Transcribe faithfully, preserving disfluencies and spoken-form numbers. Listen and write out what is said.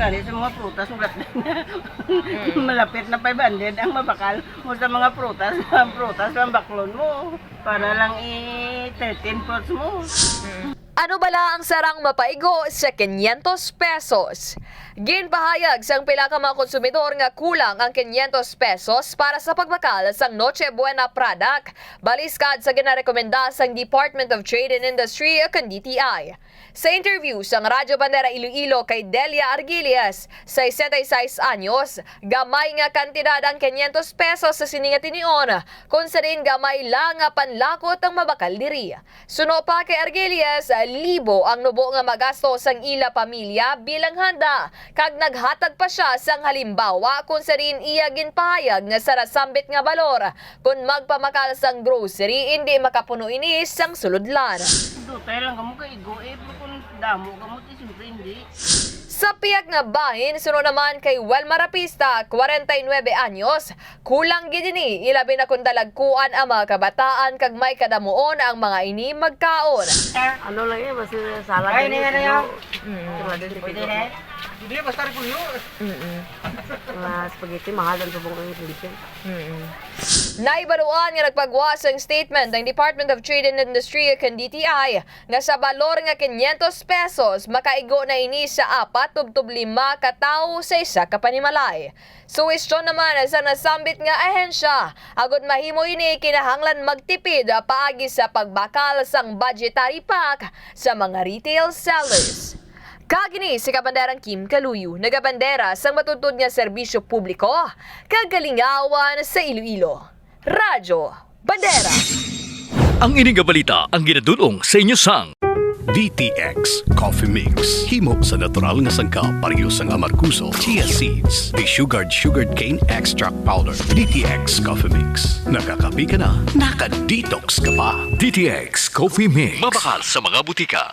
Gani sa mga prutas, malapit na five hundred ang mabakal mo sa mga prutas. Ang prutas, ang baklon mo. Para lang i-thirteen fruits mo. Ano bala ang sarang mapaigo sa quinientos pesos? Ginpahayag sang pila ka mga konsumidor nga kulang ang quinientos pesos para sa pagbakal sang Noche Buena product, baliskad sa ginarekomenda sang Department of Trade and Industry o kun D T I. Sa interview sang Radyo Bandera Iloilo kay Delia Argilias, sesenta y seis anyos, gamay nga kantidad ang quinientos pesos sa sini nga tinion, kon sa diin gamay lang nga panlakot ang mabakal diri. Suno pa kay Argelius, libo ang nubo nga magasto sang ila pamilya bilang handa, kag naghatag pa sia sang halimbawa kon sa diin iya ginpahayag nga sa nasambit nga balor, kon magpamakal sang grocery, indi makapuno ini sang sulodlan. Dutay lang kamo kay igo eh, pero kung damo kamo, ti siyempre hindi. Sa pihak nga bahin, suno naman kay Welma Rapista, kwarenta y nuebe anyos, kulang gid ini, ilabi na kon dalagkuan ang mga kabataan kag may kadamuon ang mga ini magkaon. Ano lang eh, basta salad Ay, lang niya na eh. Yun. Salad yung Pwede pwede. na eh. Hindi na basta rin po yun. Mm-mm. Mga spaghetti, mahal ang subong ang ingredient. Mm-mm. Naibaluan nga nagpagawa sang statement ang Department of Trade and Industry kag D T I nga sa balor nga quinientos pesos, makaigo na ini sa apat tubtob lima ka tawo sa isa ka panimalay. Suwestyon naman sa nasambit nga ahensya, agud mahimo ini, kinahanglan magtipid paagi sa pagbakal sang budgetary pack sa mga retail sellers. Kag ini si Kabanderang Kim Kaluyo, nagabandera sang matuod nga serbisyo publiko kag kalingawan sa Iloilo. Radyo Bandera. Ang ini nga balita ang ginadul-ong sa inyo sang D T X Coffee Mix. Himo sa natural nga sangkap, pareho sang amargoso, chia seeds, desugared sugarcane extract powder. D T X Coffee Mix. Nakakape ka na, naka-detox ka pa. D T X Coffee Mix. Mabakal sa mga butika.